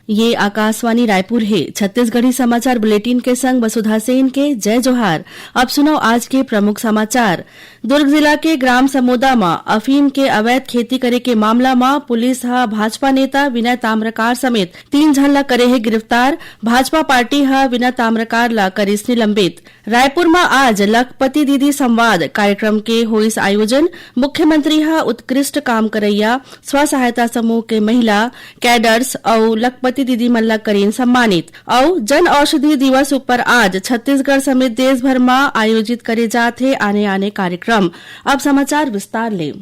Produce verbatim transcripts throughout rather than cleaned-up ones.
ये आकाशवाणी रायपुर हे। छत्तीसगढ़ी समाचार बुलेटिन के संग वसुधा सेन के जय जोहार। अब सुनव आज के प्रमुख समाचार। दुर्ग जिला के ग्राम समोदा म अफीम के अवैध खेती करे के मामला म पुलिस ह भाजपा नेता विनय ताम्रकार समेत तीन झन ला करे हे गिरफ्तार। भाजपा पार्टी ह विनय ताम्रकार ला करिस निलंबित। रायपुर म आज लखपति दीदी संवाद कार्यक्रम के होइस आयोजन। मुख्यमंत्री ह उत्कृष्ट काम करइया स्व सहायता समूह के महिला, कैडर्स अउ लखपति दीदी मन ला करीन सम्मानित। अउ जन औषधि दिवस ऊपर आज छत्तीसगढ़ समेत देश भर म आयोजित करे जात हे आने-आने कार्यक्रम। अब समाचार विस्तार ले।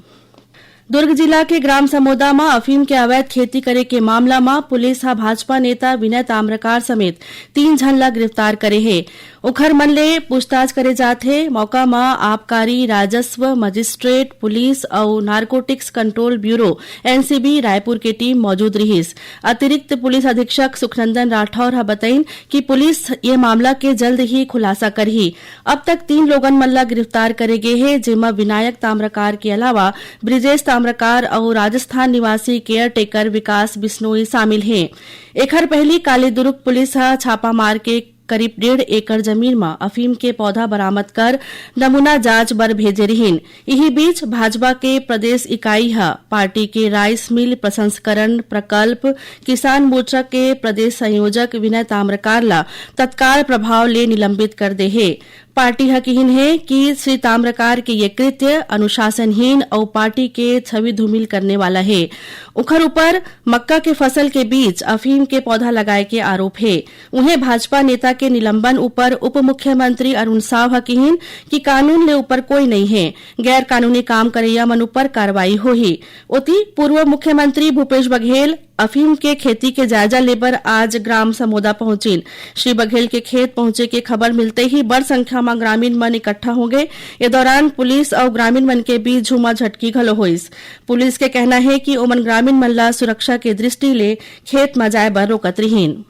दुर्ग जिला के ग्राम समोदा म अफीम के अवैध खेती करे के मामला म पुलिस ह भाजपा नेता विनय ताम्रकार समेत तीन झन ला गिरफ्तार करे हे। उखर मन ले पूछताछ करे जात हे। मौका म आबकारी, राजस्व, मजिस्ट्रेट, पुलिस अउ narcotics control bureau, NCB, Raipur के टीम मौजूद रिहिस। अतिरिक्त पुलिस अधीक्षक सुखनंदन राठौर ह बतइन कि पुलिस ये मामला के जल्द ही खुलासा करही। अब तक तीन लोगन मन ला गिरफ्तार करे गे हे, जेमा विनायक ताम्रकार के अलावा ब्रिजेश ताम्रकार अउ राजस्थान निवासी केयरटेकर विकास बिश्नोई शामिल हे। एखर पहिली काली दुर्ग पुलिस ह छापा मार के करीब डेढ़ एकड़ जमीन म अफीम के पौधा बरामद कर नमूना जांच बर भेजे रिहिन। इही बीच भाजपा के प्रदेश इकाई ह पार्टी के राइस मिल प्रसंस्करण प्रकल्प, किसान मोर्चा के प्रदेश संयोजक विनय ताम्रकार ला तत्काल प्रभाव ले निलंबित कर दे हे। पार्टी ह किहिन हे कि श्री ताम्रकार के ये कृत्य अनुशासनहीन अउ पार्टी के छवि धूमिल करने वाला हे। उखर ऊपर मक्का के फसल के बीच अफीम के पौधा लगाए के आरोप हे। उहें, भाजपा नेता के निलंबन ऊपर उप मुख्यमंत्री अरुण साव ह किहिन कि कानून ले ऊपर कोई नइ हे, गैर कानूनी काम करइया मन ऊपर कार्रवाई होही। ओती, पूर्व मुख्यमंत्री भूपेश बघेल अफीम के खेती के जायजा लेबर आज ग्राम समोदा पहुंचिन। श्री बघेल के खेत पहुंचे के खबर मिलते ही बड़ संख्या म ग्रामीण मन इकट्ठा होगे। ए दौरान पुलिस अउ ग्रामीण मन के बीच झूमा झटकी घलो होइस। पुलिस के कहना हे कि ओमन ग्रामीण मन ला सुरक्षा के दृष्टि ले खेत म जाए बर रोकत रिहिन।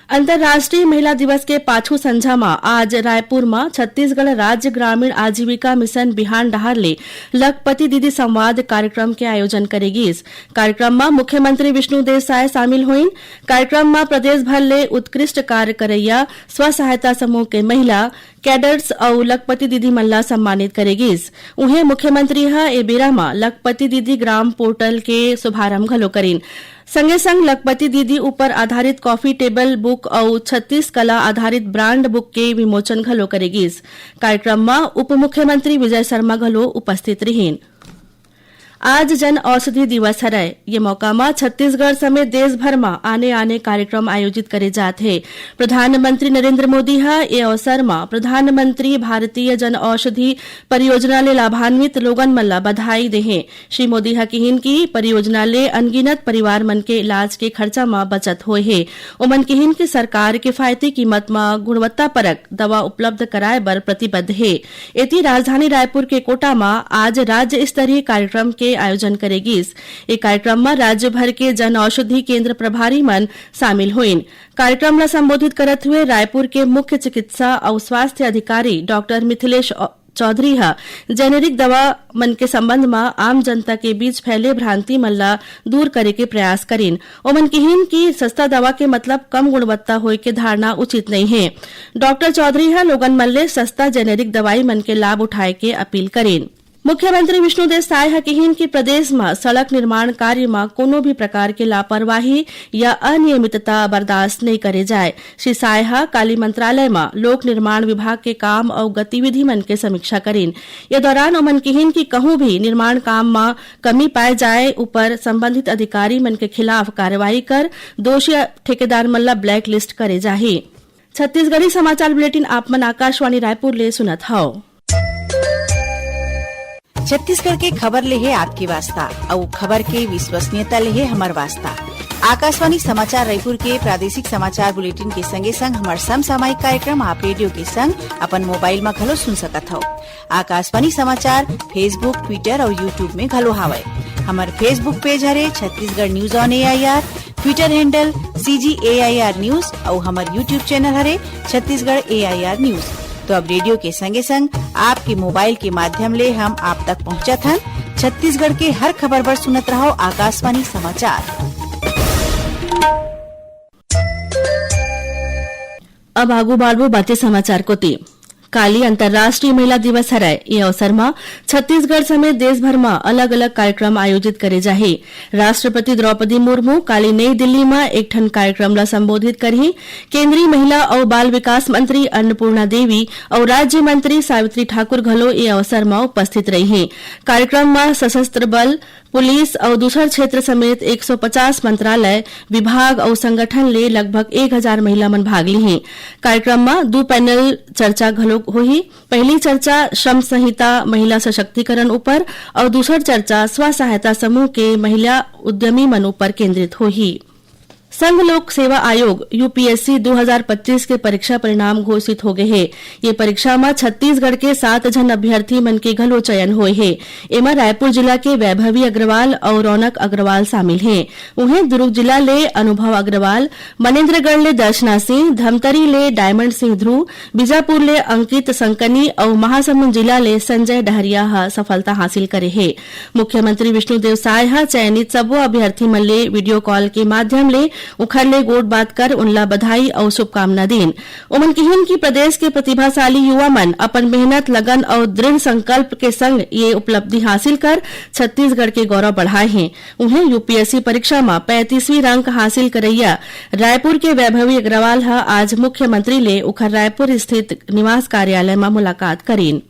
अंतर्राष्ट्रीय महिला दिवस के पाछू संझा म आज रायपुर म छत्तीसगढ़ राज्य ग्रामीण आजीविका मिशन बिहान डहार ले लखपति दीदी संवाद कार्यक्रम के आयोजन करे गिस। कार्यक्रम म मुख्यमंत्री विष्णुदेव साय शामिल होइन। कार्यक्रम म प्रदेश भर ले उत्कृष्ट कार्य करइया स्व सहायता समूह के महिला, कैडर्स अउ लखपति दीदी मन ला सम्मानित करे गिस। उहें, मुख्यमंत्री ह ए बेरा म लखपति दीदी ग्राम पोर्टल के शुभारंभ घलो करिन। संगे संग लखपति दीदी ऊपर आधारित कॉफी टेबल बुक अउ छत्तीस कला आधारित ब्रांड बुक के विमोचन घलो करे गिस। कार्यक्रम म उप मुख्यमंत्री विजय शर्मा घलो उपस्थित रिहिन। आज जन औषधि दिवस हरय। ये मौका म छत्तीसगढ़ समेत देश भर म आने-आने कार्यक्रम आयोजित करे जात हे। प्रधानमंत्री नरेंद्र मोदी ह ए अवसर म प्रधानमंत्री भारतीय जन औषधि परियोजना ले लाभान्वित लोगन मन ल बधाई देहे। श्री मोदी ह किहिन कि परियोजना ले अनगिनत परिवार मन के इलाज के खर्चा म बचत होए हे। ओमन किहिन कि सरकार किफायती कीमत म गुणवत्तापरक दवा उपलब्ध कराए बर प्रतिबद्ध हे। एती, राजधानी रायपुर के कोटा म आज राज्य स्तरीय कार्यक्रम के आयोजन करे गिस। ए कार्यक्रम म राज्य भर के जन औषधि केंद्र प्रभारी मन शामिल होइन। कार्यक्रम ल संबोधित करत हुए रायपुर के मुख्य चिकित्सा अउ स्वास्थ्य अधिकारी डॉक्टर मिथिलेश औ-, चौधरी ह जेनेरिक दवा मन के संबंध म आम जनता के बीच फैले भ्रांति मन ल दूर करे के प्रयास करिन। ओमन किहिन कि सस्ता दवा के मतलब कम गुणवत्ता होए के धारणा उचित नइ हे। डॉक्टर चौधरी ह लोगन मन ले सस्ता जेनेरिक दवाई मन के लाभ उठाए के अपील करिन। मुख्यमंत्री विष्णुदेव साय ह किहिन कि प्रदेश म सड़क निर्माण कार्य म कोनो भी प्रकार के लापरवाही या अनियमितता बर्दाश्त नइ करे जाय। श्री साय ह काली मंत्रालय म लोक निर्माण विभाग के काम अउ गतिविधि मन के समीक्षा करिन। ये दौरान ओमन किहिन कि कहूं भी निर्माण काम म कमी पाए जाए ऊपर संबंधित अधिकारी मन के खिलाफ कार्रवाई कर दोषी ठेकेदार मन ल ब्लैक लिस्ट करे जाही। छत्तीसगढ़ी समाचार बुलेटिन आप मन आकाशवाणी रायपुर ले सुनत हव। छत्तीसगढ़ के खबर ले हे आपके वास्ता, अउ खबर के विश्वसनीयता ले हे हमर वास्ता। आकाशवाणी समाचार रायपुर के प्रादेशिक समाचार बुलेटिन के संगे संग हमर समसामयिक कार्यक्रम आप रेडियो के संग अपन मोबाइल म घलो सुन सकत हव। आकाशवाणी समाचार Facebook, Twitter अउ YouTube में घलो हावय। हमर Facebook पेज हरे Chhattisgarh news on AIR, Twitter handle CG AIR news अउ हमर YouTube चैनल हरे छत्तीसगढ़ एआईआर न्यूज। तो अब रेडियो के संगे संग आपके मोबाइल के माध्यम ले हम आप तक पहुंचत हन। छत्तीसगढ़ के हर खबर बर सुनत रहव आकाशवाणी समाचार। अब आगू बाढ़बो बाते समाचार कोति। काली अंतर्राष्ट्रीय महिला दिवस हरय। ये अवसर म छत्तीसगढ़ समेत देश भर म अलग-अलग कार्यक्रम आयोजित करे जाही। राष्ट्रपति द्रौपदी मुर्मू काली नई दिल्ली म एक ठन कार्यक्रम ल संबोधित करही। केंद्रीय महिला अउ बाल विकास मंत्री अन्नपूर्णा देवी अउ राज्य मंत्री सावित्री ठाकुर घलो ये अवसर म उपस्थित रहिही। कार्यक्रम म सशस्त्र बल, पुलिस अउ दूसर क्षेत्र समेत एक सौ पचास मंत्रालय, विभाग अउ संगठन ले लगभग एक हजार महिला मन भाग लिही। कार्यक्रम म दू पैनल चर्चा घलो होही। पहली चर्चा श्रम संहिता, महिला सशक्तिकरण ऊपर अउ दूसर चर्चा स्व सहायता समूह के महिला उद्यमी मन ऊपर केंद्रित होही। संघ लोक सेवा आयोग, यूपीएससी, दू हजार पच्चीस के परीक्षा परिणाम घोषित हो गए हे। ये परीक्षा म छत्तीसगढ़ के सात झन अभ्यर्थी मन के घलो चयन होए हे। एमा रायपुर जिला के वैभवी अग्रवाल अउ रौनक अग्रवाल शामिल हे। उहें, दुर्ग जिला ले अनुभव अग्रवाल, मनेंद्रगढ़ ले दर्शना सिंह, धमतरी ले डायमंड सिंह ध्रुव, बीजापुर ले अंकित संकनी अउ महासमुंद जिला ले संजय डहरिया ह सफलता हासिल करे हे। मुख्यमंत्री विष्णुदेव साय ह चयनित सब्बो अभ्यर्थी मन ले वीडियो कॉल के माध्यम ले उखर ले गोठ बात कर उनला बधाई अउ शुभकामना दीन। ओमन किहिन कि प्रदेश के प्रतिभाशाली युवा मन अपन मेहनत, लगन अउ दृढ़ संकल्प के संग ये उपलब्धि हासिल कर छत्तीसगढ़ के गौरव बढ़ाए हें। उहें, यूपीएससी परीक्षा म पैंतीसवीं रैंक हासिल करइया रायपुर के वैभवी अग्रवाल ह आज मुख्यमंत्री ले उखर रायपुर स्थित निवास कार्यालय म मुलाकात करीन।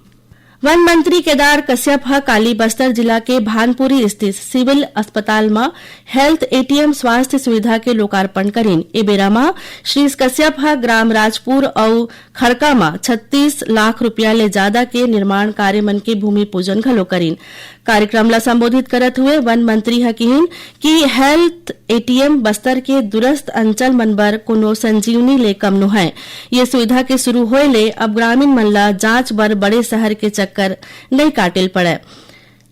वन मंत्री केदार कश्यप ह काली बस्तर जिला के भानपुरी स्थित सिविल अस्पताल म हेल्थ एटीएम स्वास्थ्य सुविधा के लोकार्पण करीन। ए बेरा म श्री कश्यप ह ग्राम राजपुर अउ खड़का म छत्तीस लाख रुपया ले जादा के निर्माण कार्य मन के भूमि पूजन घलो करीन। कार्यक्रम ला संबोधित करत हुए वन मंत्री ह किहिन कि हेल्थ एटीएम बस्तर के दूरस्थ अंचल मन बर कोनो संजीवनी ले कम नोहय। ये सुविधा के शुरू होए ले अब ग्रामीण मन ला जांच बर बड़े शहर के चक्कर नइ काटेल पड़य।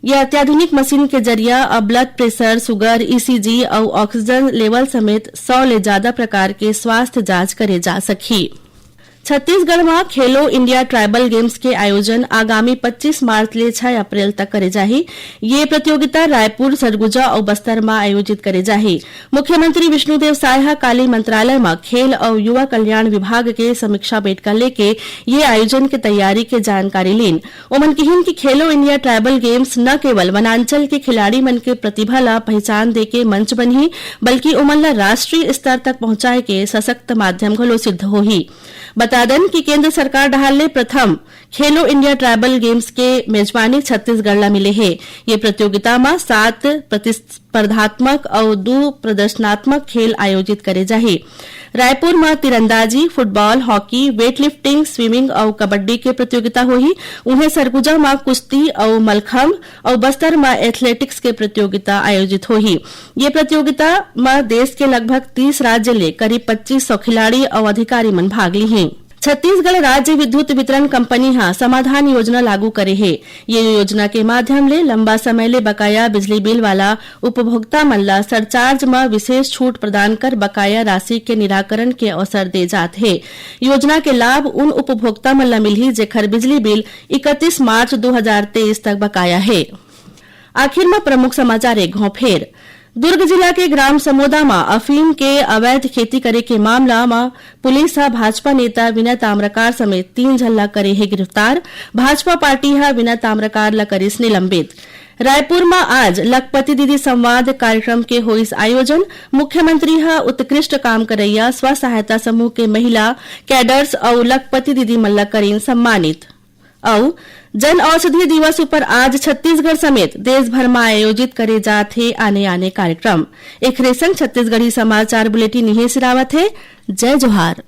ये अत्याधुनिक मशीन के जरिया अब ब्लड प्रेशर, शुगर, ईसीजी अउ ऑक्सीजन लेवल समेत सौ ले जादा प्रकार के स्वास्थ्य जांच करे जा सकही। छत्तीसगढ़ म खेलो इंडिया ट्राइबल गेम्स के आयोजन आगामी पच्चीस मार्च ले छह अप्रैल तक करे जाही। ये प्रतियोगिता रायपुर, सरगुजा अउ बस्तर म आयोजित करे जाही। मुख्यमंत्री विष्णुदेव साय ह काली मंत्रालय म खेल अउ युवा कल्याण विभाग के समीक्षा बैठका लेके ये आयोजन के तैयारी के जानकारी लीन। ओमन किहिन कि खेलो इंडिया ट्राइबल गेम्स न केवल वनांचल के खिलाड़ी मन के प्रतिभा ला पहचान देके मंच बनही, बल्कि ओमन ला राष्ट्रीय स्तर तक पहुंचाए के सशक्त माध्यम घलो सिद्ध होही। बता दन कि केंद्र सरकार डहार ले प्रथम खेलो इंडिया ट्राइबल गेम्स के मेजबानी छत्तीसगढ़ ला मिले हे। ये प्रतियोगिता म सात प्रतिस्पर्धात्मक अउ दू प्रदर्शनात्मक खेल आयोजित करे जाही। रायपुर म तीरंदाजी, फुटबॉल, हॉकी, वेटलिफ्टिंग, स्विमिंग अउ कबड्डी के प्रतियोगिता होही। उहें, सरगुजा म कुश्ती अउ मलखंभ अउ बस्तर म एथलेटिक्स के प्रतियोगिता आयोजित होही। ये प्रतियोगिता म देश के लगभग तीस राज्य ले करीब पच्चीस सौ खिलाड़ी अउ अधिकारी मन भाग लिही। छत्तीसगढ़ राज्य विद्युत वितरण कंपनी ह समाधान योजना लागू करे हे। ये योजना के माध्यम ले लंबा समय ले बकाया बिजली बिल वाला उपभोक्ता मन ला सरचार्ज म विशेष छूट प्रदान कर बकाया राशि के निराकरण के अवसर दे जात हे। योजना के लाभ उन उपभोक्ता मन ला मिलही, जेखर बिजली बिल इकतीस मार्च दू हजार तेईस तक बकाया हे। आखिर म प्रमुख समाचार एक घौं फेर। दुर्ग जिला के ग्राम समोदा म अफीम के अवैध खेती करे के मामला म पुलिस ह भाजपा नेता विनय ताम्रकार समेत तीन झन ला करे हे गिरफ्तार। भाजपा पार्टी ह विनय ताम्रकार ला करिस निलंबित। रायपुर म आज लखपति दीदी संवाद कार्यक्रम के होइस आयोजन। मुख्यमंत्री ह उत्कृष्ट काम करइया स्व सहायता समूह के महिला कैडर्स अउ लखपति दीदी मन ला करिन सम्मानित। अउ जन औषधि दिवस उपर आज छत्तीसगढ़ समेत देश भर म आयोजित करे जात हे आने-आने कार्यक्रम। एखरे संग छत्तीसगढ़ी समाचार बुलेटिन इहें सिरावत हे। जय जोहार।